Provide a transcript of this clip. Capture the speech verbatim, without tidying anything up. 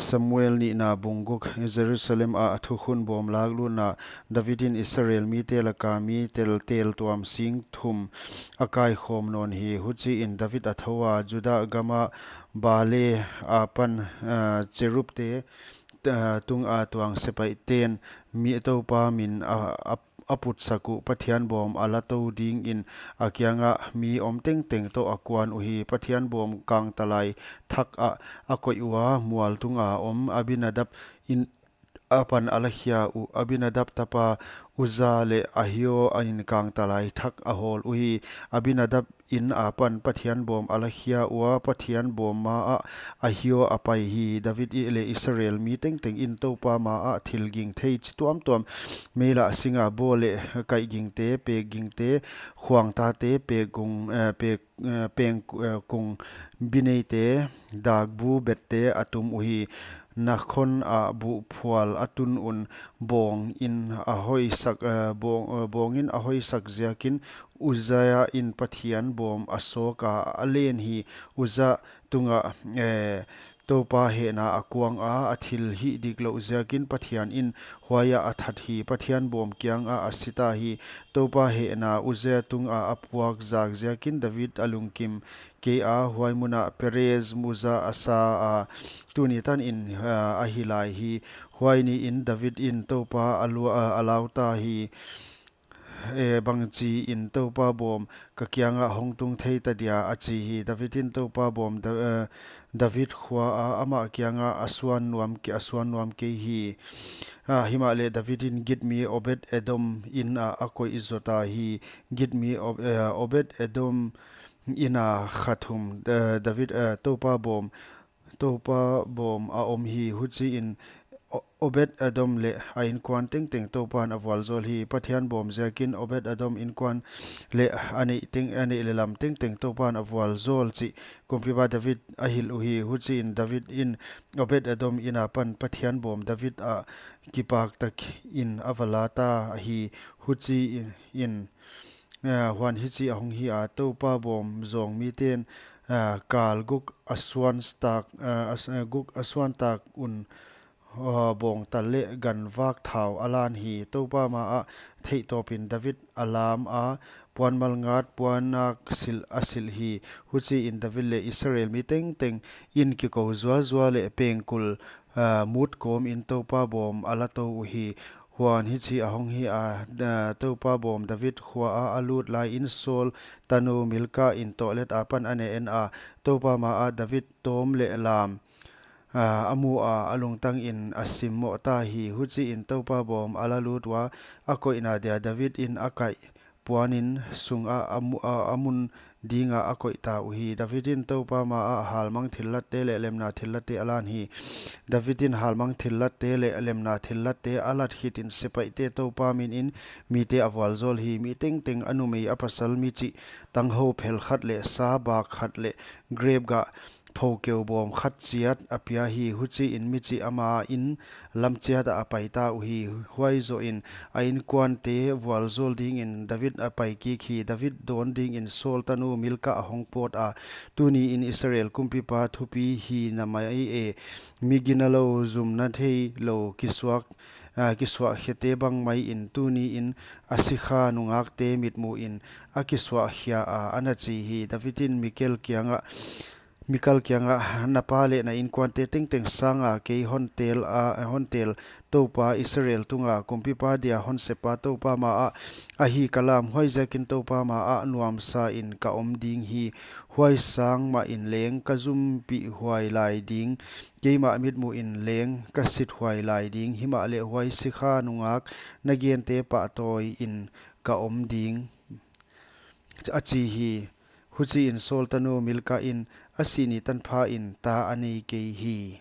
Samuel nihna bung guk. Jerusalem ah thukhun bawm laklutna. David in Israel mite laka mi teltel tuam sing thum a kaikhawm nawn hi. Huchiin David a thou a, Judah gama Baale apan, ah, cherubte, ah, tunga tuang sepaihten mi Toupa min a, a, a putsak uh Pathian bawm a la tou dingin a kianga mi om tengteng toh a kuan uhi. Pathian bawm kangtalai thak ah a koih ua, mual tunga om Abinadab in apan a la khia uh. Abinadab tapa Uzza leh Ahio in kangtalai thak a hawl uhi. Abinadab in apan Pathian bawm a la khia ua, Pathian bawm ma ah Ahio a pai hi. David i leh Israel mi tengteng in Toupa ma ah thil ging thei chi tuamtuam, mei lah singa bawl leh kaih gingte, pek gingte, khuangtate, pek gung, eh, pek, eh, peng, eh, kung bineite, dakbu bette a tum uhi. Nakhon ah buhphual a tun un, bawng in a hoisak, eh, bawng, eh, bawng in a hoisak ziakin Uzza in Pathian bawm a sawk a, a len hi. Uzza tunga, eh, Toupa hehna a kuang a, a thil hih dik louh ziakin Pathian in huai ah a that hi. Pathian bawm kianga a si ta hi. Toupa hehna Uzza tunga a puak zak ziakin David a lungkim kei a, huai muna Perez muza a sa a, tuni tanin, ah, a hi lai hi. Huai niin David in Toupa a lu-, ah, a lau ta hi. Eh, bangchiin Toupa bawm ka kianga hong tung thei ta dia, a chi hi. David in Toupa bawm Da-, eh, David khua a amah kianga a suan nuam ke-, a suan nuam kei hi. Ah, himahleh David in Git mi Obed Edom in a, a koih zo ta hi. Git mi Ob-, eh, Obed Edom in a kha thum, eh, David, eh, Toupa bawm, Toupa bawm a om hi. Huchiin O-, Obed Edom leh a inkuan tengteng Toupan a vualzawl hi. Pathian bawm ziakin Obed Edom inkuan leh a neih teng, a neih leh lam tengteng Toupan a vualzawl chih kumpipa David a hilh uhi. Huchiin David in Obed Edom in apan Pathian bawm David ah kipak takin a va la ta hi. Huchiin, ah, huan hichi a hong hi a, Toupa bawm zawng miten, ah, kal guk a suan tak, ah, a s-, ah, guk a suan tak un, ah, bawngtal leh ganvak thau a lan hi. Toupa ma ah theihtawpin David a lam a, puan malngat puannak silh a silh hi. Huchiin David leh Israel mi tengteng in kikou zuazua leh pengkul, ah, mut kawmin Toupa bawm a la tou uhi. Huan hichi a hong hi a, ah, Toupa bawm David khua a a lut laiin Saul tanu Milka in toilet apan a ne en a, Toupa ma ah David tawm leh lam, ah, a mu a, a lungtangin a simmoh ta hi. Huchiin Toupa bawm a la lut ua, a koihna dia David in a kaih puanin sunga a mu-, a, a mun dinga a koih ta uhi. David in Toupa ma ah halmang thillatte leh lemna thillatte a lan hi. David in halmang thillatte leh lemna thillatte a lat khitin sepaihte Toupa minin mite a vualzawl hi. Mi tengteng a numei a pasal mi chih tanghou phel khat leh sa bak khat leh grep gah phokeu bawm khat chiat a pia hi. Huchiin mi chih ama in lam chiat ah a pai ta uhi. Huai zohin a inkuante vualzawl dingin David a pai kik hi. David dawn dingin Saul tanu Milka a hong pawt a, tuniin Israel kumpipa thupi hi na mai e, mi ginalou zumna theilou kisuak, ah, kisuahkhiate bang maiin tuniin a sikha nungakte mitmuhin a kisuahkhia a, a na chi hi. David in Mikal kiangah, Mikal kiangah, na pa leh na inkuante tengteng sanga kei hon tel a, hon tel Toupa Israel tunga kumpipa dia hon sepa Toupa ma ah ahi ka lam, huaiziakin Toupa ma ah nuamsain ka om ding hi. Huai sang mahin leng ka zumpih huai lai ding, keimah mitmuhin leng ka sit huai lai ding. Himahleh huai sikha nungak na gente pahtawiin ka om ding, a chi hi. Huchiin Saul tanu Milka in a sih ni tanphain ta a nei kei hi.